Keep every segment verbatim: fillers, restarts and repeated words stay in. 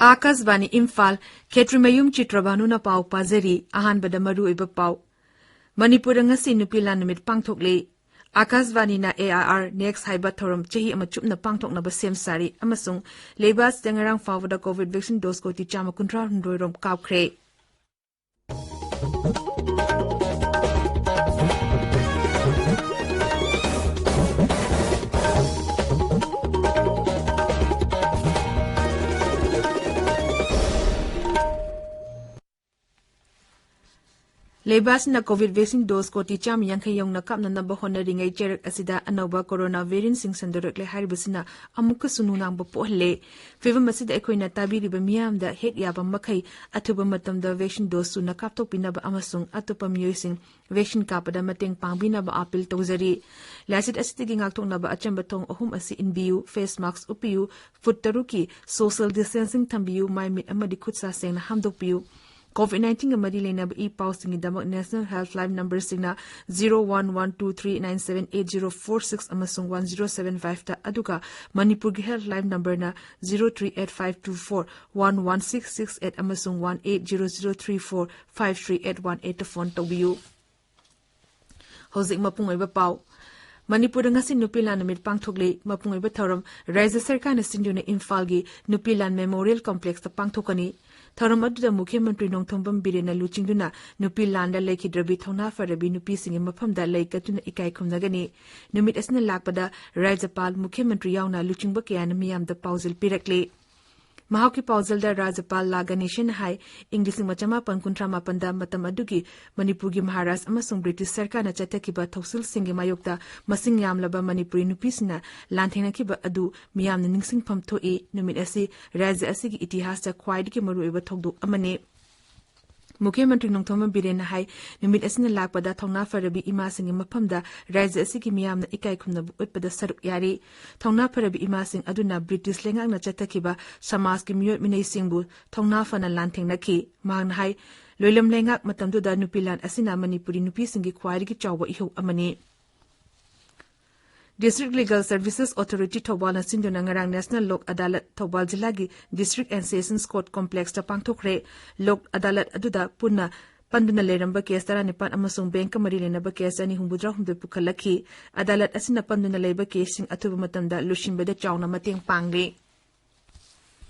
ꯑꯥꯀꯥꯁꯕꯥꯅꯤ ꯏꯝꯐꯥꯜ, ꯈꯦꯇ꯭ꯔꯤꯃꯌꯨꯝ ꯆꯤꯇ꯭ꯔꯚꯥꯅꯨꯅ ꯄꯥꯎ ꯄꯥꯖꯔꯤ꯫ ꯑꯍꯥꯟꯕꯗ ꯃꯔꯨꯑꯣꯏꯕ ꯄꯥꯎ꯫ ꯃꯅꯤꯄꯨꯔꯗ ꯉꯁꯤ ꯅꯨꯄꯤ ꯂꯥꯟ ꯅꯨꯃꯤꯠ ꯄꯥꯡꯊꯣꯛꯂꯤ꯫ ꯑꯥꯀꯥꯁꯕꯥꯅꯤꯅ ꯑꯦ ꯑꯥꯏ ꯑꯥꯔ ꯅꯦꯛꯁ ꯍꯥꯏꯕ ꯊꯧꯔꯝ ꯆꯍꯤ ꯑꯃ ꯆꯨꯞꯅ ꯄꯥꯡꯊꯣꯛꯅꯕ ꯁꯦꯝ ꯁꯥꯔꯤ ꯑꯃꯁꯨꯡ ꯂꯩꯕꯥꯛ ꯑꯁꯤꯗ ꯉꯔꯥꯡ ꯐꯥꯎꯕꯗ ꯀꯣꯚꯤꯗ ꯚꯦꯛꯁꯤꯟ ꯗꯣꯁ ꯀꯣꯇꯤ ꯆꯥꯝꯃ ꯀꯨꯟꯊ꯭ꯔꯥ ꯍꯨꯝꯗꯣꯏ ꯔꯣꯝ ꯀꯥꯞꯈ꯭ꯔꯦ꯫ ꯂꯩꯕꯥꯛ ꯑꯁꯤꯅ ꯀꯣꯚꯤꯗ ꯚꯦꯛꯁꯤꯟ ꯗꯣꯁ ꯀꯣꯇꯤ ꯆꯥꯝꯃ ꯌꯥꯡꯈꯩ ꯌꯧꯅ ꯀꯥꯞꯅꯅꯕ ꯍꯣꯠꯅꯔꯤꯉꯩ ꯆꯩꯔꯛ ꯑꯁꯤꯗ ꯑꯅꯧꯕ ꯀꯣꯔꯣꯅꯥ ꯚꯦꯔꯤꯌꯦꯟꯠꯁꯤꯡ ꯁꯟꯗꯣꯔꯛꯂꯦ ꯍꯥꯏꯔꯤꯕꯁꯤꯅ ꯑꯃꯨꯛꯀꯁꯨ ꯅꯨꯡꯅꯥꯡꯕ ꯄꯣꯛꯍꯜꯂꯦ꯫ ꯐꯤꯚꯝ ꯑꯁꯤꯗ ꯑꯩꯈꯣꯏꯅ ꯇꯥꯕꯤꯔꯤꯕ ꯃꯤꯌꯥꯝꯗ ꯍꯦꯛ ꯌꯥꯕ ꯃꯈꯩ ꯑꯊꯨꯕ ꯃꯇꯝꯗ ꯚꯦꯛꯁꯤꯟ ꯗꯣꯁ ꯁꯨꯅ ꯀꯥꯞꯊꯣꯛꯄꯤꯅꯕ ꯑꯃꯁꯨꯡ ꯑꯇꯣꯞꯄ ꯃꯤꯑꯣꯏꯁꯤꯡ ꯚꯦꯛꯁꯤꯟ ꯀꯥꯞꯄꯗ ꯃꯇꯦꯡ ꯄꯥꯡꯕꯤꯅꯕ ꯑꯥꯄꯤꯜ ꯇꯧꯖꯔꯤ꯫ ꯂꯥꯏꯆꯠ ꯑꯁꯤꯗꯒꯤ ꯉꯥꯛꯊꯣꯛꯅꯕ ꯑꯆꯝꯕ ꯊꯣꯡ ꯑꯍꯨꯝ ꯑꯁꯤ ꯏꯟꯕꯤꯌꯨ: ꯐꯦꯁ ꯃꯥꯁꯛ ꯎꯞꯄꯤꯌꯨ, ꯐꯨꯠ ꯇꯔꯨꯛꯀꯤ ꯁꯣꯁꯤꯌꯦꯜ ꯗꯤꯁꯇꯦꯟꯁꯤꯡ ꯊꯝꯕꯤꯌꯨ, ꯃꯥꯏ ꯃꯤꯠ ꯑꯃꯗꯤ ꯈꯨꯠ ꯁꯥ ꯁꯦꯡꯅ ꯍꯥꯝꯗꯣꯛꯄꯤꯌꯨ꯫ ꯀꯣꯚꯤꯗ ꯅꯥꯏꯟꯇꯤꯟꯒ ꯃꯔꯤ ꯂꯩꯅꯕ ꯏ ꯄꯥꯎꯁꯤꯡꯒꯤꯗꯃꯛ ꯅꯦꯁꯅꯦꯜ ꯍꯦꯜꯞꯂꯥꯏꯟ ꯅꯝꯕꯔꯁꯤꯡꯅ zero one one two three nine seven eight zero four six ꯑꯃꯁꯨꯡ ꯋꯥꯟ ꯖꯤꯔꯣ ꯁꯚꯦꯟ ꯐꯥꯏꯚꯇ, ꯑꯗꯨꯒ ꯃꯅꯤꯄꯨꯔꯒꯤ ꯍꯦꯜꯞꯂꯥꯏꯟ ꯅꯝꯕꯔꯅ zero three eight five two four one one six six eight ꯑꯃꯁꯨꯡ one eight zero zero three four five three eight one ꯑꯩꯠꯇ phone ꯇꯧꯕꯤꯌꯨ꯫ ꯍꯧꯖꯤꯛ ꯃꯄꯨꯡ ꯑꯣꯏꯕ ꯄꯥꯎ꯫ ꯃꯅꯤꯄꯨꯔꯗ ꯉꯁꯤ ꯅꯨꯄꯤ ꯂꯥꯟ ꯅꯨꯃꯤꯠ ꯄꯥꯡꯊꯣꯛꯂꯤ꯫ ꯃꯄꯨꯡ ꯑꯣꯏꯕ ꯊꯧꯔꯝ ꯔꯥꯖ꯭ꯌ ꯁꯔꯀꯥꯔꯅ ꯁꯤꯟꯗꯨꯅ ꯏꯝꯐꯥꯜꯒꯤ ꯅꯨꯄꯤ ꯂꯥꯟ ꯃꯦꯃꯣꯔꯤꯌꯦꯜ ꯀꯣꯝꯄ꯭ꯂꯦꯛꯁꯇ ꯄꯥꯡꯊꯣꯛꯀꯅꯤ꯫ ꯊꯧꯔꯝ ꯑꯗꯨꯗ ꯃꯨꯈ꯭ꯌ ꯃꯟꯇ꯭ꯔꯤ ꯅꯣꯡꯊꯣꯝꯕꯝ ꯕꯤꯔꯦꯟꯅ ꯂꯨꯆꯤꯡꯗꯨꯅ ꯅꯨꯄꯤ ꯂꯥꯟꯗ ꯂꯩꯈꯤꯗ꯭ꯔꯕꯤ ꯊꯧꯅꯥ ꯐꯔꯕꯤ ꯅꯨꯄꯤꯁꯤꯡꯒꯤ ꯃꯐꯝꯗ ꯂꯩ ꯀꯠꯇꯨꯅ ꯏꯀꯥꯏ ꯈꯨꯝꯅꯒꯅꯤ꯫ ꯅꯨꯃꯤꯠ ꯑꯁꯤꯅ ꯂꯥꯛꯄꯗ ꯔꯥꯖ꯭ꯌꯄꯥꯜ, ꯃꯨꯈ꯭ꯌ ꯃꯟꯇ꯭ꯔꯤ ꯌꯥꯎꯅ ꯂꯨꯆꯤꯡꯕ ꯀꯌꯥꯅ ꯃꯤꯌꯥꯝꯗ ꯄꯥꯎꯖꯦꯜ ꯄꯤꯔꯛꯂꯤ꯫ ꯃꯍꯥꯛꯀꯤ ꯄꯥꯎꯖꯦꯜꯗ ꯔꯥꯖ꯭ꯌꯄꯥꯜ ꯂꯥ ꯒꯅꯦꯁꯟꯅ ꯍꯥꯏ, ꯏꯪ ꯂꯤꯁꯤꯡ ꯑꯃ ꯆꯃꯥꯄꯟ ꯀꯨꯟꯊ꯭ꯔꯥ ꯃꯥꯄꯟꯗ ꯃꯇꯝ ꯑꯗꯨꯒꯤ ꯃꯅꯤꯄꯨꯔꯒꯤ ꯃꯍꯥꯔꯥꯖ ꯑꯃꯁꯨꯡ ꯕ꯭ꯔꯤꯇꯤꯁ ꯁꯔꯀꯥꯔꯅ ꯆꯠꯊꯈꯤꯕ ꯊꯧꯁꯤꯜꯁꯤꯡꯒꯤ ꯃꯥꯌꯣꯛꯇ ꯃꯁꯤꯡ ꯌꯥꯝꯂꯕ ꯃꯅꯤꯄꯨꯔꯤ ꯅꯨꯄꯤꯁꯤꯡꯅ ꯂꯥꯟꯊꯦꯡꯅꯈꯤꯕ ꯑꯗꯨ ꯃꯤꯌꯥꯝꯅ ꯅꯤꯡꯁꯤꯡꯐꯝ ꯊꯣꯛꯏ꯫ ꯅꯨꯃꯤꯠ ꯑꯁꯤ ꯔꯥꯖ꯭ꯌ ꯑꯁꯤꯒꯤ ꯏꯇꯤꯍꯥꯁꯇ ꯈ꯭ꯋꯥꯏꯗꯒꯤ ꯃꯔꯨꯑꯣꯏꯕ ꯊꯧꯗꯣꯛ ꯑꯃꯅꯤ꯫ ꯃꯨꯈ꯭ꯌ ꯃꯟꯇ꯭ꯔꯤ ꯅꯣꯡꯊꯣꯝꯕꯝ ꯕꯤꯔꯦꯟꯅ ꯍꯥꯏ, ꯅꯨꯃꯤꯠ ꯑꯁꯤꯅ ꯂꯥꯛꯄꯗ ꯊꯧꯅꯥ ꯐꯔꯕꯤ ꯏꯃꯥꯁꯤꯡꯒꯤ ꯃꯐꯝꯗ ꯔꯥꯏꯖ꯭ꯌ ꯑꯁꯤꯒꯤ ꯃꯤꯌꯥꯝꯅ ꯏꯀꯥꯏ ꯈꯨꯝꯅꯕ ꯎꯠꯄꯗ ꯁꯔꯨꯛ ꯌꯥꯔꯤ꯫ ꯊꯧꯅꯥ ꯐꯔꯕꯤ ꯏꯃꯥꯁꯤꯡ ꯑꯗꯨꯅ ꯕ꯭ꯔꯤꯇꯤꯁ ꯂꯩꯉꯥꯛꯅ ꯆꯠꯊꯈꯤꯕ ꯁꯃꯥꯖꯀꯤ ꯃꯤꯑꯣꯠ ꯃꯤꯅꯩꯁꯤꯡꯕꯨ ꯊꯧꯅꯥ ꯐꯅ ꯂꯥꯟꯊꯦꯡꯅꯈꯤ꯫ ꯃꯍꯥꯛꯅ ꯍꯥꯏ, ꯂꯣꯏꯂꯝ ꯂꯩꯉꯥꯛ ꯃꯇꯝꯗꯨꯗ ꯅꯨꯄꯤ ꯂꯥꯟ ꯑꯁꯤꯅ ꯃꯅꯤꯄꯨꯔꯤ ꯅꯨꯄꯤꯁꯤꯡꯒꯤ ꯈ꯭ꯋꯥꯏꯗꯒꯤ ꯆꯥꯎꯕ ꯏꯍꯧ ꯑꯃꯅꯤ꯫ District Legal Services Authority ꯊꯧꯕꯥꯜꯅ ꯁꯤꯟꯗꯨꯅ ꯉꯔꯥꯡ National ꯂꯣꯛ ꯑꯗꯥꯂꯠ ꯊꯧꯕꯥꯜ ꯖꯤꯂꯥꯒꯤ District and Sessions Court Complexꯇ ꯄꯥꯡꯊꯣꯛꯈ꯭ꯔꯦ꯫ ꯂꯣꯛ ꯑꯗꯥꯂꯠ ꯑꯗꯨꯗ ꯄꯨꯟꯅ ꯄꯟꯗꯨꯅ ꯂꯩꯔꯝꯕ ꯀꯦꯁ ꯇꯔꯥꯅꯤꯄꯥꯟ ꯑꯃꯁꯨꯡ ꯕꯦꯡꯀ ꯃꯔꯤ ꯂꯩꯅꯕ ꯀꯦꯁ ꯆꯅꯤ ꯍꯨꯝꯐꯨꯇꯔꯥ ꯍꯨꯝꯗꯣꯏ ꯄꯨꯈꯠꯂꯛꯈꯤ꯫ ꯑꯗꯥꯂꯠ ꯑꯁꯤꯅ ꯄꯟꯗꯨꯅ ꯂꯩꯕ ꯀꯦꯁꯁꯤꯡ ꯑꯊꯨꯕ ꯃꯇꯝꯗ ꯂꯣꯏꯁꯤꯟꯕꯗ ꯆꯥꯎꯅ ꯃꯇꯦꯡ ꯄꯥꯡꯂꯤ꯫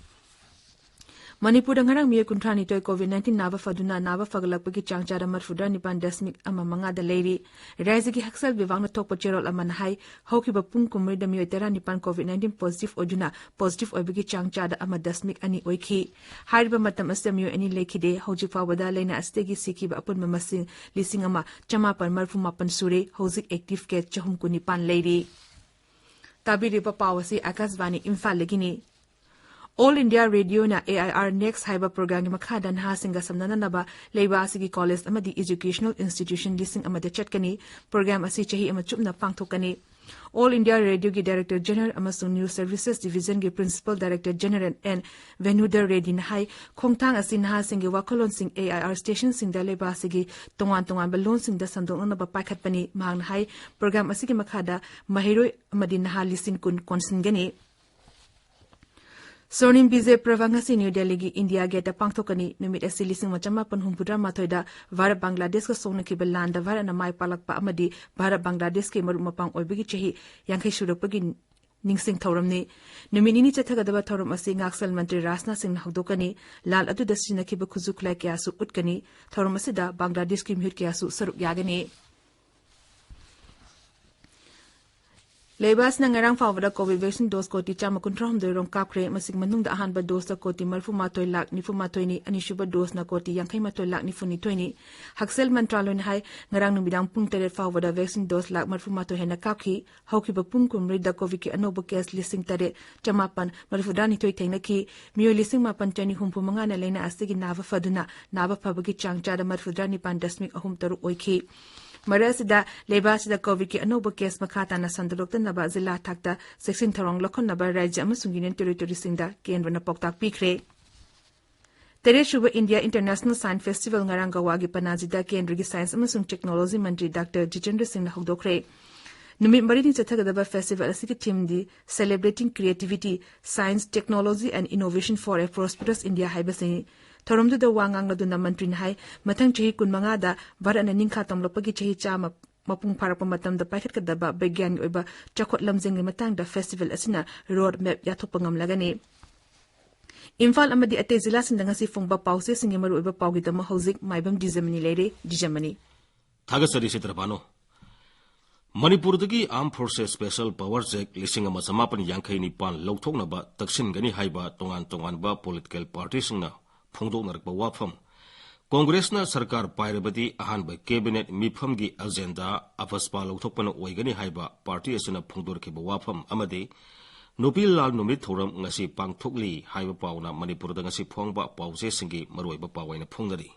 ꯃꯅꯤꯄꯨꯔꯗ ꯉꯔꯥꯡ ꯃꯤꯑꯣꯏ ꯀꯨꯟꯊ꯭ꯔꯥ ꯅꯤꯊꯣꯏ COVID nineteen ꯅꯥꯕ ꯐꯗꯨꯅ ꯅꯥꯕ ꯐꯒꯠꯂꯛꯄꯒꯤ ꯆꯥꯡ ꯆꯥꯗ ꯃꯔꯤꯐꯨꯇꯔꯥ ꯅꯤꯄꯥꯟ ꯗꯁꯃꯤꯛ ꯑꯃ ꯃꯉꯥꯗ ꯂꯩꯔꯤ꯫ ꯔꯥꯖ꯭ꯌꯒꯤ ꯍꯛꯁꯦꯜ ꯕꯤꯚꯥꯒꯅ ꯊꯣꯛꯄ ꯆꯦꯔꯣꯜ ꯑꯃꯅ ꯍꯥꯏ, ꯍꯧꯈꯤꯕ ꯄꯨꯡ ꯀꯨꯟꯃꯔꯤꯗ ꯃꯤꯑꯣꯏ ꯇꯔꯥꯅꯤꯄꯥꯟ COVID nineteen positive ꯑꯣꯏꯗꯨꯅ positive ꯑꯣꯏꯕꯒꯤ ꯆꯥꯡ ꯆꯥꯗ ꯑꯃ ꯗꯁꯃꯤꯛ ꯑꯅꯤ ꯑꯣꯏꯈꯤ꯫ ꯍꯥꯏꯔꯤꯕ ꯃꯇꯝ ꯑꯁꯤꯗ ꯃꯤꯑꯣꯏ ꯑꯅꯤ ꯂꯩꯈꯤꯗꯦ꯫ ꯍꯧꯖꯤꯛ ꯐꯥꯎꯕꯗ ꯂꯥꯏꯅꯥ ꯑꯁꯤꯗꯒꯤ ꯁꯤꯈꯤꯕ ꯑꯄꯨꯟꯕ ꯃꯁꯤꯡ ꯂꯤꯁꯤꯡ ꯑꯃ ꯆꯃꯥꯄꯟ ꯃꯔꯤꯐꯨ ꯃꯥꯄꯟ ꯁꯨꯔꯦ꯫ ꯍꯧꯖꯤꯛ active case ꯆꯍꯨꯝ ꯀꯨꯟꯅꯤꯄꯥꯟ ꯂꯩꯔꯤ꯫ ꯇꯥꯕꯤꯔꯤꯕ ꯄꯥꯎ ꯑꯁꯤ ꯑꯀꯥꯁꯕꯥꯅꯤ ꯏꯝꯐꯥꯜꯗꯒꯤꯅꯤ꯫ All India Radioꯅ A I R Next ꯍꯥꯏꯕ programꯒꯤ ꯃꯈꯥꯗ ꯅꯍꯥꯁꯤꯡꯒ ꯁꯝꯅꯅꯅꯕ ꯂꯩꯕꯥꯛ ꯑꯁꯤꯒꯤ college ꯑꯃꯗꯤ educational institution ꯂꯤꯁꯤꯡ ꯑꯃꯗ ꯆꯠꯀꯅꯤ꯫ Program ꯑꯁꯤ ꯆꯍꯤ ꯑꯃ ꯆꯨꯞꯅ ꯄꯥꯡꯊꯣꯛꯀꯅꯤ꯫ All India Radioꯒꯤ Director General ꯑꯃꯁꯨꯡ News Services Divisionꯒꯤ Principal Director General N ꯚꯦꯅꯨꯙꯔ ꯔꯦꯗꯤꯅ ꯍꯥꯏ, ꯈꯣꯡꯊꯥꯡ ꯑꯁꯤ ꯅꯍꯥꯁꯤꯡꯒꯤ ꯋꯥꯈꯜꯂꯣꯟꯁꯤꯡ A I R stationꯁꯤꯡꯗ ꯂꯩꯕꯥꯛ ꯑꯁꯤꯒꯤ ꯇꯣꯉꯥꯟ ꯇꯣꯉꯥꯟꯕ ꯂꯣꯟꯁꯤꯡꯗ ꯁꯟꯗꯣꯛꯅꯅꯕ ꯄꯥꯏꯈꯠꯄꯅꯤ꯫ ꯃꯍꯥꯛꯅ ꯍꯥꯏ, program ꯑꯁꯤꯒꯤ ꯃꯈꯥꯗ ꯃꯍꯩꯔꯣꯏ ꯑꯃꯗꯤ ꯅꯍꯥ ꯂꯤꯁꯤꯡ ꯀꯨꯟ ꯀꯣꯟꯁꯤꯟꯒꯅꯤ꯫ ꯁ꯭ꯋꯔꯅꯤꯝ ꯕꯤꯖꯦ ꯄꯔꯕ ꯉꯁꯤ ꯅ꯭ꯌꯨ ꯗꯦꯜꯂꯤꯒꯤ ꯏꯟꯗꯤꯌꯥ ꯒꯦꯠꯇ ꯄꯥꯡꯊꯣꯛꯀꯅꯤ꯫ ꯅꯨꯃꯤꯠ ꯑꯁꯤ ꯂꯤꯁꯤꯡ ꯑꯃ ꯆꯃꯥꯄꯟ ꯍꯨꯝꯐꯨꯇꯔꯥ ꯃꯥꯊꯣꯏꯗ ꯚꯥꯔꯠ ꯕꯪꯒ꯭ꯂꯥꯗꯦꯁꯀ ꯁꯣꯛꯅꯈꯤꯕ ꯂꯥꯟꯗ ꯚꯥꯔꯠꯅ ꯃꯥꯏ ꯄꯥꯛꯂꯛꯄ ꯑꯃꯗꯤ ꯚꯥꯔꯠ ꯕꯪꯒ꯭ꯂꯥꯗꯦꯁꯀꯤ ꯃꯔꯨꯞ ꯃꯄꯥꯡ ꯑꯣꯏꯕꯒꯤ ꯆꯍꯤ ꯌꯥꯡꯈꯩ ꯁꯨꯔꯛꯄꯒꯤ ꯅꯤꯡꯁꯤꯡ ꯊꯧꯔꯝꯅꯤ꯫ ꯅꯨꯃꯤꯠ ꯅꯤꯅꯤ ꯆꯠꯊꯒꯗꯕ ꯊꯧꯔꯝ ꯑꯁꯤ ꯉꯥꯛꯁꯦꯜ ꯃꯟꯇ꯭ꯔꯤ ꯔꯥꯖꯅꯥꯊ ꯁꯤꯡꯅ ꯍꯧꯗꯣꯛꯀꯅꯤ꯫ ꯂꯥꯟ ꯑꯗꯨꯗ ꯁꯤꯖꯤꯟꯅꯈꯤꯕ ꯈꯨꯠꯁꯨ ꯈꯨꯠꯂꯥꯏ ꯀꯌꯥꯁꯨ ꯎꯠꯀꯅꯤ꯫ ꯊꯧꯔꯝ ꯑꯁꯤꯗ ꯕꯪꯒ꯭ꯂꯥꯗꯦꯁꯀꯤ ꯃꯤꯍꯨꯠ ꯀꯌꯥꯁꯨ ꯁꯔꯨꯛ ꯌꯥꯒꯅꯤ꯫ ꯂꯩꯕꯥꯛ ꯑꯁꯤꯅ ꯉꯔꯥꯡ ꯐꯥꯎꯕꯗ ꯀꯣꯚꯤꯗ ꯚꯦꯛꯁꯤꯟ ꯗꯣꯁ ꯀꯣꯇꯤ ꯆꯥꯝꯃ ꯀꯨꯟꯊ꯭ꯔꯥ ꯍꯨꯝꯗꯣꯏ ꯔꯣꯝ ꯀꯥꯞꯈ꯭ꯔꯦ꯫ ꯃꯁꯤꯒꯤ ꯃꯅꯨꯡꯗ ꯑꯍꯥꯟꯕ ꯗꯣꯁꯇ ꯀꯣꯇꯤ ꯃꯔꯤꯐꯨ ꯃꯥꯊꯣꯏ ꯂꯥꯈ ꯅꯤꯐꯨ ꯃꯥꯊꯣꯏꯅꯤ, ꯑꯅꯤꯁꯨꯕ ꯗꯣꯁꯅ ꯀꯣꯇꯤ ꯌꯥꯡꯈꯩ ꯃꯥꯊꯣꯏ ꯂꯥꯈ ꯅꯤꯐꯨ ꯅꯤꯊꯣꯏꯅꯤ꯫ ꯍꯛꯁꯦꯜ ꯃꯟꯇ꯭ꯔꯥꯂꯣꯏꯅ ꯍꯥꯏ, ꯉꯔꯥꯡ ꯅꯨꯃꯤꯗꯥꯡ ꯄꯨꯡ ꯇꯔꯦꯠ ꯐꯥꯎꯕꯗ ꯚꯦꯛꯁꯤꯟ ꯗꯣꯁ ꯂꯥꯈ ꯃꯔꯤꯐꯨ ꯃꯥꯊꯣꯏ ꯍꯦꯟꯅ ꯀꯥꯞꯈꯤ꯫ ꯍꯧꯈꯤꯕ ꯄꯨꯡ ꯀꯨꯟꯃꯔꯤꯗ ꯀꯣꯚꯤꯗꯀꯤ ꯑꯅꯧꯕ ꯀꯦꯁ ꯂꯤꯁꯤꯡ ꯇꯔꯦꯠ ꯆꯃꯥꯄꯟ ꯃꯔꯤꯐꯨꯇꯔꯥ ꯅꯤꯊꯣꯏ ꯊꯦꯡꯅꯈꯤ꯫ ꯃꯤꯑꯣꯏ ꯂꯤꯁꯤꯡ ꯃꯥꯄꯟ ꯆꯅꯤ ꯍꯨꯝꯐꯨ ꯃꯉꯥꯅ ꯂꯥꯏꯅꯥ ꯑꯁꯤꯒꯤ ꯅꯥꯕ ꯐꯗꯨꯅ ꯅꯥꯕ ꯐꯕꯒꯤ ꯆꯥꯡ ꯆꯥꯗ ꯃꯔꯤꯐꯨꯇꯔꯥ ꯅꯤꯄꯥꯟ ꯗꯁꯃꯤꯛ ꯑꯍꯨꯝ ꯇꯔꯨꯛ ꯑꯣꯏꯈꯤ꯫ ꯃꯔꯛ ꯑꯁꯤꯗ ꯂꯩꯕꯥꯛ ꯑꯁꯤꯗ ꯀꯣꯚꯤꯗꯀꯤ ꯑꯅꯧꯕ ꯀꯦꯁ ꯃꯈꯥ ꯇꯥꯅ ꯁꯟꯗꯣꯛꯂꯛꯇꯅꯕ ꯖꯤꯂꯥ ꯊꯥꯛꯇ ꯆꯦꯛꯁꯤꯟ ꯊꯧꯔꯥꯡ ꯂꯧꯈꯠꯅꯕ ꯔꯥꯖ꯭ꯌ ꯑꯃꯁꯨꯡ ꯌꯨꯅꯤꯌꯟ ꯇꯦꯔꯤꯇꯣꯔꯤꯁꯤꯡꯗ ꯀꯦꯟꯗ꯭ꯔꯅ ꯄꯥꯎꯇꯥꯛ ꯄꯤꯈ꯭ꯔꯦ꯫ ꯇꯔꯦꯠꯁꯨꯕ ꯏꯟꯗꯤꯌꯥ ꯏꯟꯇꯔꯅꯦꯁꯅꯦꯜ ꯁꯥꯏꯟꯁ ꯐꯦꯁꯇꯤꯚꯦꯜ ꯉꯔꯥꯡ ꯒꯋꯥꯒꯤ ꯄꯅꯥꯖꯤꯗ ꯀꯦꯟꯗ꯭ꯔꯒꯤ ꯁꯥꯏꯟꯁ ꯑꯃꯁꯨꯡ ꯇꯦꯛꯅꯣꯂꯣꯖꯤ ꯃꯟꯇ꯭ꯔꯤ ꯗꯥꯛꯇꯔ ꯖꯤꯇꯦꯟꯗ꯭ꯔ ꯁꯤꯡꯅ ꯍꯧꯗꯣꯛꯈ꯭ꯔꯦ꯫ ꯅꯨꯃꯤꯠ ꯃꯔꯤꯅꯤ ꯆꯠꯊꯒꯗꯕ ꯐꯦꯁꯇꯤꯚꯦꯜ ꯑꯁꯤꯒꯤ ꯊꯤꯝꯗꯤ Celebrating Creativity, Science, Technology and Innovation for a Prosperous India ꯍꯥꯏꯕꯁꯤꯅꯤ꯫ ꯊꯧꯔꯝꯗꯨꯗ ꯋꯥ ꯉꯥꯡꯂꯗꯨꯅ ꯃꯟꯇ꯭ꯔꯤꯅ ꯍꯥꯏ, ꯃꯊꯪ ꯆꯍꯤ ꯀꯨꯟꯃꯉꯥꯗ ꯚꯥꯔꯠꯅ ꯅꯤꯡꯈꯥ ꯇꯝꯂꯛꯄꯒꯤ ꯆꯍꯤ ꯆꯥꯝꯃ ꯃꯄꯨꯡ ꯐꯥꯔꯛꯄ ꯃꯇꯝꯗ ꯄꯥꯏꯈꯠꯀꯗꯕ ꯕꯤꯒ꯭ꯌꯥꯟꯒꯤ ꯑꯣꯏꯕ ꯆꯥꯎꯈꯠ ꯂꯝꯖꯦꯜꯒꯤ ꯃꯇꯥꯡꯗ ꯐꯦꯁꯇꯤꯚꯦꯜ ꯑꯁꯤꯅ ꯔꯣꯗ ꯃꯦꯞ ꯌꯥꯊꯣꯛꯄ ꯉꯝꯂꯒꯅꯤ꯫ ꯏꯝꯐꯥꯜ ꯑꯃꯗꯤ ꯑꯇꯩ ꯖꯤꯂꯥꯁꯤꯡꯗ ꯉꯁꯤ ꯐꯣꯡꯕ ꯄꯥꯎꯆꯦꯁꯤꯡꯒꯤ ꯃꯔꯨꯑꯣꯏꯕ ꯄꯥꯎꯒꯤꯗꯃꯛ ꯍꯧꯖꯤꯛ ꯃꯥꯏꯕꯝ ꯗꯤꯖꯃꯅꯤ ꯂꯩꯔꯦ꯫ ꯗꯤꯖꯃꯅꯤ꯫ ꯊꯥꯒꯠꯆꯔꯤ ꯁꯤꯇ꯭ꯔꯕꯥꯅꯨ꯫ ꯃꯅꯤꯄꯨꯔꯗꯒꯤ Armed Forces Special Powers Act ꯂꯤꯁꯤꯡ ꯑꯃ ꯆꯃꯥꯄꯟ ꯌꯥꯡꯈꯩ ꯅꯤꯄꯥꯟ ꯂꯧꯊꯣꯛꯅꯕ ꯇꯛꯁꯤꯟꯒꯅꯤ ꯍꯥꯏꯕ ꯇꯣꯉꯥꯟ ꯇꯣꯉꯥꯟꯕ ꯄꯣꯂꯤꯇꯤꯀꯦꯜ ꯄꯥꯔꯇꯤꯁꯤꯡꯅ ꯐꯣꯡꯗꯣꯛꯅꯔꯛꯄ ꯋꯥꯐꯝ꯫ ꯀꯣꯡꯒ꯭ꯔꯦꯁꯅ ꯁꯔꯀꯥꯔ ꯄꯥꯏꯔꯕꯗꯤ ꯑꯍꯥꯟꯕ ꯀꯦꯕꯤꯅꯦꯠ ꯃꯤꯐꯝꯒꯤ ꯑꯦꯖꯦꯟꯗꯥ ꯑꯐꯁꯄꯥ ꯂꯧꯊꯣꯛꯄꯅ ꯑꯣꯏꯒꯅꯤ ꯍꯥꯏꯕ ꯄꯥꯔꯇꯤ ꯑꯁꯤꯅ ꯐꯣꯡꯗꯣꯔꯛꯈꯤꯕ ꯋꯥꯐꯝ ꯑꯃꯗꯤ ꯅꯨꯄꯤ ꯂꯥꯜ ꯅꯨꯃꯤꯠ ꯊꯧꯔꯝ ꯉꯁꯤ ꯄꯥꯡꯊꯣꯛꯂꯤ ꯍꯥꯏꯕ ꯄꯥꯎꯅ ꯃꯅꯤꯄꯨꯔꯗ ꯉꯁꯤ ꯐꯣꯡꯕ ꯄꯥꯎꯆꯦꯁꯤꯡꯒꯤ ꯃꯔꯨꯑꯣꯏꯕ ꯄꯥꯎ ꯑꯣꯏꯅ ꯐꯣꯡꯅꯔꯤ꯫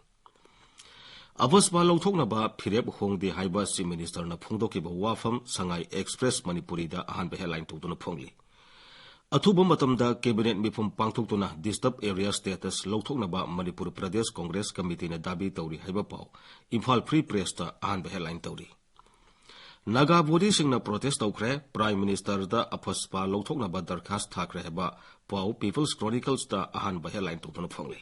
ꯑꯐꯁꯄꯥ ꯂꯧꯊꯣꯛꯅꯕ ꯐꯤꯔꯦꯞ ꯍꯣꯡꯗꯦ ꯍꯥꯏꯕ ꯆꯤꯐ ꯃꯤꯅꯤꯁꯇꯔꯅ ꯐꯣꯡꯗꯣꯛꯈꯤꯕ ꯋꯥꯐꯝ ꯁꯉꯥꯏ ꯑꯦꯛꯁꯄ꯭ꯔꯦꯁ ꯃꯅꯤꯄꯨꯔꯤꯗ ꯑꯍꯥꯟꯕ ꯍꯦꯗꯂꯥꯏꯟ ꯇꯧꯗꯨꯅ ꯐꯣꯡꯂꯤ꯫ ꯑꯊꯨꯕ ꯃꯇꯝꯗ ꯀꯦꯕꯤꯅꯦꯠ ꯃꯤꯐꯝ ꯄꯥꯡꯊꯣꯛꯇꯨꯅ ꯗꯤꯁꯇꯔꯕ ꯑꯦꯔꯤꯌꯥ ꯁ꯭ꯇꯦꯇꯁ ꯂꯧꯊꯣꯛꯅꯕ ꯃꯅꯤꯄꯨꯔ ꯄ꯭ꯔꯗꯦꯁ ꯀꯣꯡꯒ꯭ꯔꯦꯁ ꯀꯃꯤꯇꯤꯅ ꯗꯥꯕꯤ ꯇꯧꯔꯤ ꯍꯥꯏꯕ ꯄꯥꯎ ꯏꯝꯐꯥꯜ ꯐ꯭ꯔꯤ ꯄ꯭ꯔꯦꯁꯇ ꯑꯍꯥꯟꯕ ꯍꯦꯗꯂꯥꯏꯟ ꯇꯧꯔꯤ꯫ ꯅꯥꯒꯥ ꯕꯣꯗꯤꯁꯤꯡꯅ ꯄ꯭ꯔꯣꯇꯦꯁ ꯇꯧꯈ꯭ꯔꯦ, ꯄ꯭ꯔꯥꯏꯝ ꯃꯤꯅꯤꯁꯇꯔꯗ ꯑꯐꯁꯄꯥ ꯂꯧꯊꯣꯛꯅꯕ ꯗꯔꯈꯥꯁ ꯊꯥꯈ꯭ꯔꯦ ꯍꯥꯏꯕ ꯄꯥꯎ ꯄꯤꯄꯜꯁ ꯀ꯭ꯔꯣꯅꯤꯀꯜꯁꯇ ꯑꯍꯥꯟꯕ ꯍꯦꯗꯂꯥꯏꯟ ꯇꯧꯗꯨꯅ ꯐꯣꯡꯂꯤ꯫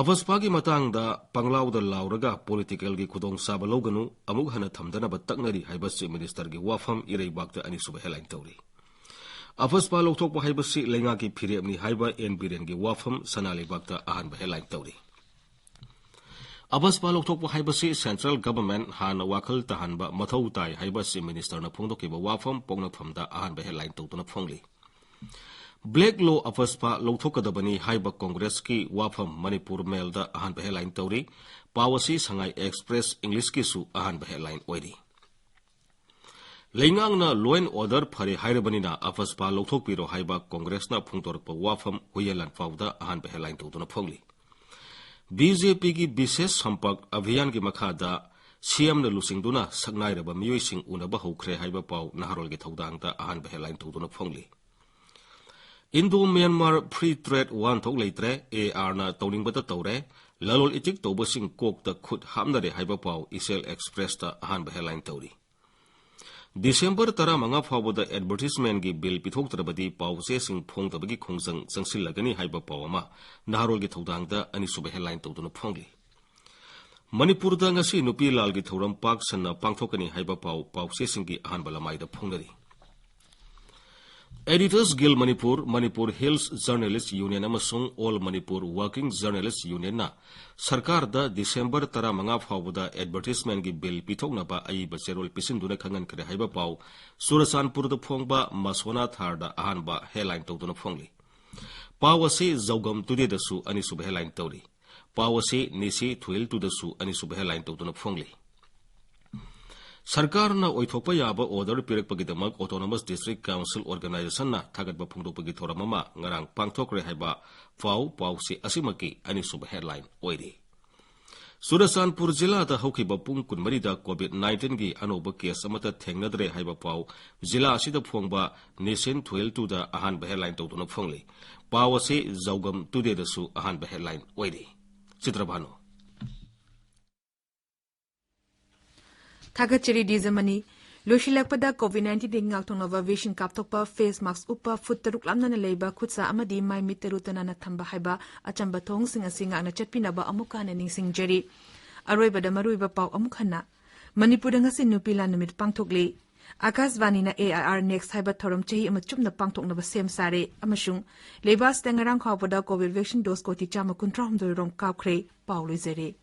ꯑꯐꯁꯄꯥꯒꯤ ꯃꯇꯥꯡꯗ ꯄꯪꯂꯥꯎꯗ ꯂꯥꯎꯔꯒ ꯄꯣꯂꯤꯇꯤꯀꯦꯜꯒꯤ ꯈꯨꯗꯣꯡꯆꯥꯕ ꯂꯧꯒꯅꯨ, ꯑꯃꯨꯛ ꯍꯟꯅ ꯊꯝꯗꯅꯕ ꯇꯛꯅꯔꯤ ꯍꯥꯏꯕ ꯆꯤꯐ ꯃꯤꯅꯤꯁꯇꯔꯒꯤ ꯋꯥꯐꯝ ꯏꯔꯩꯕꯥꯛꯇ ꯑꯅꯤꯁꯨꯕ ꯍꯦꯗꯂꯥꯏꯟ ꯇꯧꯔꯤ꯫ ꯑꯐꯁꯄꯥ ꯂꯧꯊꯣꯛꯄ ꯍꯥꯏꯕꯁꯤ ꯂꯩꯉꯥꯛꯀꯤ ꯐꯤꯔꯦꯞꯅꯤ ꯍꯥꯏꯕ ꯑꯦꯟ ꯕꯤꯔꯦꯟꯒꯤ ꯋꯥꯐꯝ ꯁꯅꯥ ꯂꯩꯕꯥꯛꯇ ꯑꯍꯥꯟꯕ ꯍꯦꯗꯂꯥꯏꯟ ꯇꯧꯔꯤ꯫ ꯑꯕꯁꯄꯥ ꯂꯧꯊꯣꯛꯄ ꯍꯥꯏꯕꯁꯤ central government ꯍꯥꯟꯅ ꯋꯥꯈꯜ ꯇꯥꯍꯟꯕ ꯃꯊꯧ ꯇꯥꯏ ꯍꯥꯏꯕ Chief Minister ꯅ ꯐꯣꯡꯗꯣꯛꯈꯤꯕ ꯋꯥꯐꯝ ꯄꯣꯛꯅꯐꯝꯗ ꯑꯍꯥꯟꯕ headline ꯇꯧꯗꯨꯅ ꯐꯣꯡꯂꯤ꯫ Black law ꯑꯕꯁꯄꯥ ꯂꯧꯊꯣꯛꯀꯗꯕꯅꯤ ꯍꯥꯏꯕ Congress ꯀꯤ ꯋꯥꯐꯝ Manipur Mail ꯗ ꯑꯍꯥꯟꯕ headline ꯇꯧꯔꯤ꯫ ꯄꯥꯎ ꯑꯁꯤ Sangai Express English ꯀꯤꯁꯨ ꯑꯍꯥꯟꯕ headline ꯑꯣꯏꯔꯤ꯫ ꯂꯩꯉꯥꯛꯅ law and order ꯐꯔꯦ ꯍꯥꯏꯔꯕꯅꯤꯅ ꯑꯕꯁꯄꯥ ꯂꯧꯊꯣꯛꯄꯤꯔꯣ ꯍꯥꯏꯕ Congress ꯅ ꯐꯣꯡꯗꯣꯔꯛꯄ ꯋꯥꯐꯝ ꯍꯨꯏꯌꯦꯟ ꯂꯥꯟꯄꯥꯎꯗ ꯑꯍꯥꯟꯕ headline ꯇꯧꯗꯨꯅ ꯐꯣꯡꯂꯤ꯫ B J P ꯒꯤ Vishesh Sampark Abhiyan ꯒꯤ ꯃꯈꯥꯗ C M ꯅ ꯂꯨꯆꯤꯡꯗꯨꯅ ꯁꯛꯅꯥꯏꯔꯕ ꯃꯤꯑꯣꯏꯁꯤꯡ ꯎꯅꯕ ꯍꯧꯈ꯭ꯔꯦ ꯍꯥꯏꯕ ꯄꯥꯎ ꯅꯍꯥꯔꯣꯜꯒꯤ ꯊꯧꯗꯥꯡꯗ ꯑꯍꯥꯟꯕ headline ꯇꯧꯗꯨꯅ ꯐꯣꯡꯂꯤ꯫ Indo Myanmar Free Trade ꯋꯥꯍꯟꯊꯣꯛ ꯂꯩꯇ꯭ꯔꯦ, A R ꯅ ꯇꯧꯅꯤꯡꯕꯇ ꯇꯧꯔꯦ, ꯂꯂꯣꯜ ꯏꯇꯤꯛ ꯇꯧꯕꯁꯤꯡ ꯀꯣꯛꯇ ꯈꯨꯠ ꯍꯥꯞꯅꯔꯦ ꯍꯥꯏꯕ ꯄꯥꯎ Ichel Express ꯇ ꯑꯍꯥꯟꯕ headline ꯇꯧꯔꯤ꯫ December ꯇꯔꯥꯃꯉꯥ ꯐꯥꯎꯕꯗ advertisement ꯒꯤ bill ꯄꯤꯊꯣꯛꯇ꯭ꯔꯕꯗꯤ ꯄꯥꯎ ꯆꯦꯁꯤꯡ ꯐꯣꯡꯗꯕꯒꯤ ꯈꯣꯡꯖꯪ ꯆꯪꯁꯤꯜꯂꯒꯅꯤ ꯍꯥꯏꯕ ꯄꯥꯎ ꯑꯃ ꯅꯍꯥꯔꯣꯜꯒꯤ ꯊꯧꯗꯥꯡꯗ ꯑꯅꯤꯁꯨꯕ headline ꯇꯧꯗꯨꯅ ꯐꯣꯡꯂꯤ꯫ ꯃꯅꯤꯄꯨꯔꯗ ꯉꯁꯤ ꯅꯨꯄꯤ ꯂꯥꯜꯒꯤ ꯊꯧꯔꯝ ꯄꯥꯛ ꯁꯟꯅ ꯄꯥꯡꯊꯣꯛꯀꯅꯤ ꯍꯥꯏꯕ ꯄꯥꯎ ꯄꯥꯎꯆꯦꯁꯤꯡꯒꯤ ꯑꯍꯥꯟꯕ ꯂꯃꯥꯏꯗ ꯐꯣꯡꯅꯔꯤ꯫ Editors Guild Manipur, Manipur Hills Journalist Union ꯑꯃꯁꯨꯡ All Manipur Working Journalist Union ꯅ ꯁꯔꯀꯥꯔꯗ December ꯇꯔꯥꯃꯉꯥ ꯐꯥꯎꯕꯗ advertisement ꯒꯤ bill ꯄꯤꯊꯣꯛꯅꯕ ꯑꯏꯕ ꯆꯦꯔꯣꯜ ꯄꯤꯁꯤꯟꯗꯨꯅ ꯈꯪꯍꯟꯈ꯭ꯔꯦ ꯍꯥꯏꯕ ꯄꯥꯎ ꯆꯨꯔꯆꯥꯟꯄꯨꯔꯗ ꯐꯣꯡꯕ ꯃꯁꯣꯅꯥ ꯊꯥꯔꯗ ꯑꯍꯥꯟꯕ headline ꯇꯧꯗꯨꯅ ꯐꯣꯡꯂꯤ꯫ ꯄꯥꯎ ꯑꯁꯤ ꯖꯧꯒꯝ ꯇꯨꯗꯦꯗꯁꯨ ꯑꯅꯤꯁꯨꯕ headline ꯇꯧꯔꯤ꯫ ꯄꯥꯎ ꯑꯁꯤ ꯅꯤꯁꯤ ꯊꯨꯏꯜ ꯇꯨꯗꯁꯨ ꯑꯅꯤꯁꯨꯕ headline ꯇꯧꯗꯨꯅ ꯐꯣꯡꯂꯤ꯫ ꯁꯔꯀꯥꯔꯅ ꯑꯣꯏꯊꯣꯛꯄ ꯌꯥꯕ order ꯄꯤꯔꯛꯄꯒꯤꯗꯃꯛ Autonomous District Council Organization ꯅ ꯊꯥꯒꯠꯄ ꯐꯣꯡꯗꯣꯛꯄꯒꯤ ꯊꯧꯔꯝ ꯑꯃ ꯉꯔꯥꯡ ꯄꯥꯡꯊꯣꯛꯈ꯭ꯔꯦ ꯍꯥꯏꯕ ꯄꯥꯎ ꯄꯥꯎꯆꯦ ꯑꯁꯤꯃꯛꯀꯤ ꯑꯅꯤꯁꯨꯕ headline ꯑꯣꯏꯔꯤ꯫ ꯆꯨꯔꯆꯥꯟꯄꯨꯔ ꯖꯤꯂꯥꯗ ꯍꯧꯈꯤꯕ ꯄꯨꯡ ꯀꯨꯟꯃꯔꯤꯗ COVID nineteen ꯒꯤ ꯑꯅꯧꯕ case ꯑꯃꯠꯇ ꯊꯦꯡꯅꯗ꯭ꯔꯦ ꯍꯥꯏꯕ ꯄꯥꯎ ꯖꯤꯂꯥ ꯑꯁꯤꯗ ꯐꯣꯡꯕ ꯅꯤꯁꯤꯟ ꯊꯨꯏꯜ ꯇꯨꯗ ꯑꯍꯥꯟꯕ headline ꯇꯧꯗꯨꯅ ꯐꯣꯡꯂꯤ꯫ ꯄꯥꯎ ꯑꯁꯤ ꯖꯧꯒꯝ ꯇꯨꯗꯦꯗꯁꯨ ꯑꯍꯥꯟꯕ headline ꯑꯣꯏꯔꯤ꯫ ꯆꯤꯇ꯭ꯔꯚꯥꯅꯨ꯫ ꯊꯥꯒꯠꯆꯔꯤ ꯗꯤꯖꯃꯅꯤ꯫ ꯂꯣꯏꯁꯤꯜꯂꯛꯄꯗ COVID nineteenꯗꯒꯤ ꯉꯥꯛꯊꯣꯛꯅꯕ vaccine ꯀꯥꯞꯊꯣꯛꯄ, face mask ꯎꯞꯄ, ꯐꯨꯠ ꯇꯔꯨꯛ ꯂꯥꯞꯅꯅ ꯂꯩꯕ, ꯈꯨꯠꯁꯥ ꯑꯃꯗꯤ ꯃꯥꯏ ꯃꯤꯠ ꯇꯔꯨ ꯇꯅꯥꯟꯅ ꯊꯝꯕ ꯍꯥꯏꯕ ꯑꯆꯝꯕ ꯊꯧꯑꯣꯡꯁꯤꯡ ꯑꯁꯤ ꯉꯥꯛꯅ ꯆꯠꯄꯤꯅꯕ ꯑꯃꯨꯛ ꯍꯟꯅ ꯅꯤꯡꯁꯤꯡꯖꯔꯤ꯫ ꯑꯔꯣꯏꯕꯗ ꯃꯔꯨꯑꯣꯏꯕ ꯄꯥꯎ ꯑꯃꯨꯛ ꯍꯟꯅ꯫ ꯃꯅꯤꯄꯨꯔꯗ ꯉꯁꯤ ꯅꯨꯄꯤ ꯂꯥꯟ ꯅꯨꯃꯤꯠ ꯄꯥꯡꯊꯣꯛꯂꯤ꯫ ꯑꯥꯀꯥꯁꯕꯥꯅꯤꯅ A I R Next ꯍꯥꯏꯕ ꯊꯧꯔꯝ ꯆꯍꯤ ꯑꯃ ꯆꯨꯞꯅ ꯄꯥꯡꯊꯣꯛꯅꯕ ꯁꯦꯝ ꯁꯥꯔꯦ ꯑꯃꯁꯨꯡ ꯂꯩꯕꯥꯛ ꯑꯁꯤꯗ ꯉꯔꯥꯡ ꯐꯥꯎꯕꯗ COVID vaccine dose ꯀꯣꯇꯤ ꯆꯥꯝꯃ ꯀꯨꯟꯊ꯭ꯔꯥ ꯍꯨꯝꯗꯣꯏ ꯔꯣꯝ ꯀꯥꯞꯈ꯭ꯔꯦ꯫ ꯄꯥꯎ ꯂꯣꯏꯖꯔꯦ꯫